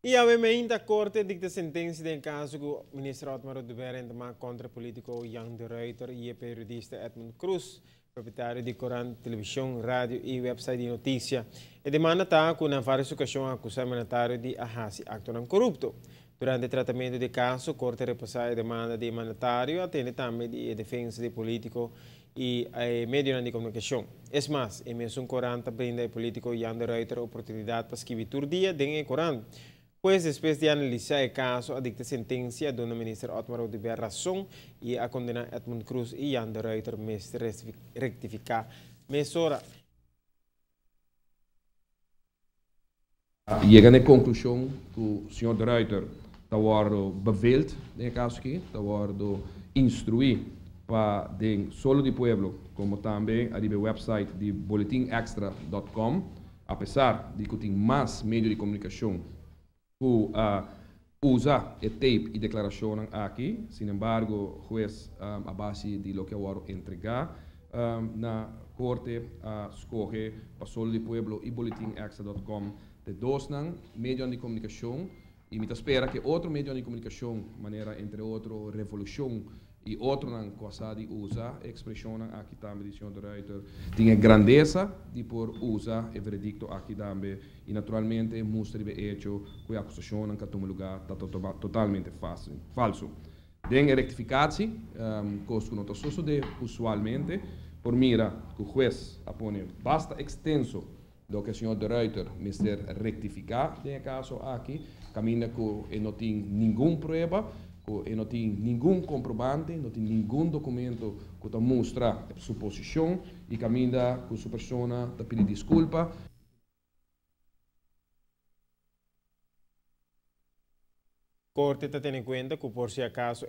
Y awe mainta Corte a dicta sentencia den caso cu Minister Otmar Oduber a entama contra politico Jan de Ruyter y e periodista Edmund Croes, propietario di corant, television, radio y website di noticia. E demanda ta cu na varios ocasion a acusa e mandatario di a haci actonan corupto. Durante tratamento di e caso, Corte a repasa e demanda di e mandatario y a tende tambe di e defensa di e politico y e medionan di comunicacion. Es mas, e mesun corant ta brinda e politico Jan de Ruyter oportunidad pa skibi tur dia den e corant. Pues, despues di analisa e caso, a dicta sentencia, a duna Minister Otmar Oduber rason y a condena Edmund Croes y Jan de Ruyter mester rectifica mesora. A yega na e konklushon ku señor De Ruyter ta wòrdu beveeld den e kaso aki, ta wòrdu instruí pa den Solo di Pueblo komo tambe ariba e wèpsait di boletinextra dòt kòm, apesar di ku tin mas medio di komunikashon ku a usa e tape i deklarashonnan aki. Sinembargo, hues a base di loke a wòrdu entregá na korte a skohe pa Solo di Pueblo i Boletin Extra dòt kòm te dosnan medionan di komunikashon i mi ta spera ku e otro medionan di komunikashon manera entre otro Revolushon i otronan ku a sa di usa e ekspreshonnan aki tambe di señor De Ruyter tin e grandesa di por usa e veredikto aki tambe i naturalmente mustra riba e echo ku e akusashonnan ku a tuma lugá ta totalmente falsu. Den e rektifikatsie, kos ku no ta sosodé usualmente, por mira ku hues a pone basta ekstenso loke señor De Ruyter mester rektifiká den e kaso aki, kaminda ku e no tin ningun prueba, ku e no tin ningun komprobante, no tin ningun dokumento ku ta mustra su posishon i kaminda ku su persona ta pidi diskulpa. Korte ta tene kuenta ku por si akaso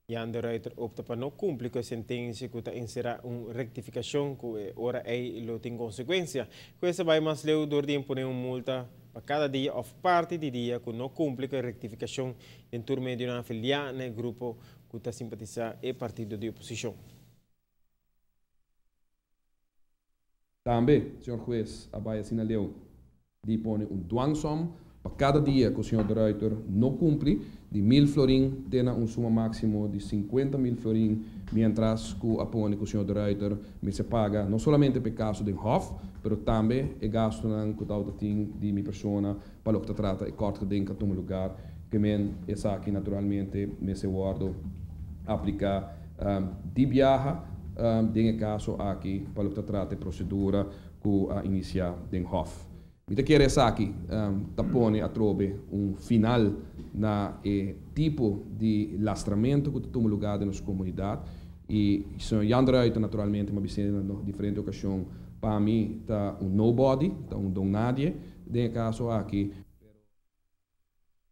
Jan de Ruyter opta pa no kumpli ku e sentensia ku ta enserá un rektifikashon ku e ora ei lo tin konsekuensia. Ku esta bai mas leu dor di imponé un multa pa kada dia òf parti di dia ku no kumpli ku e rektifikashon den tur medionan afiliá na e grupo ku ta simpatisá e partido di oposishon. Tambe señor hues a bai asina leu di pone un dwangsom pa kada dia ku señor De Ruyter no kumpli, di mil florin te na un suma máksimo di 50,000 florin, miéntras ku a pone ku señor De Ruyter mester paga no solamente pa e kaso den hòf, pero tambe e gastunan ku tabata tin di mi persona pa loke ta trata e kòrt geding ku a tuma lugar, ke men esaki naturalmente mester wòrdu apliká di biaha. Den e kaso aki pa loke ta trata e prosedura ku a inisiá den Hof. Mi ta kere esaki ta pone atrobe un final na e tipo di lastramentu ku ta tuma lugá den nos komunidat i señor Jan de Ruyter naturalmente mi a bis'é na diferente okashon pa mi ta un nobody, ta un don nadie den e kaso aki.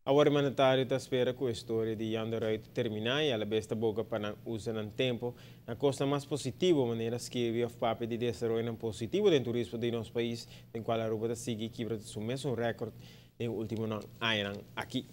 Awor e mandatario ta spera cu e storia di Jan de Ruyter termina y alabes ta boga pa nan usa nan tempo na cosnan mas positivo manera skirbi of papia di desaroyonan positivo den turismo di nos pais den cual Aruba ta sigui kibra su mesun record den ultimonan añanan aki.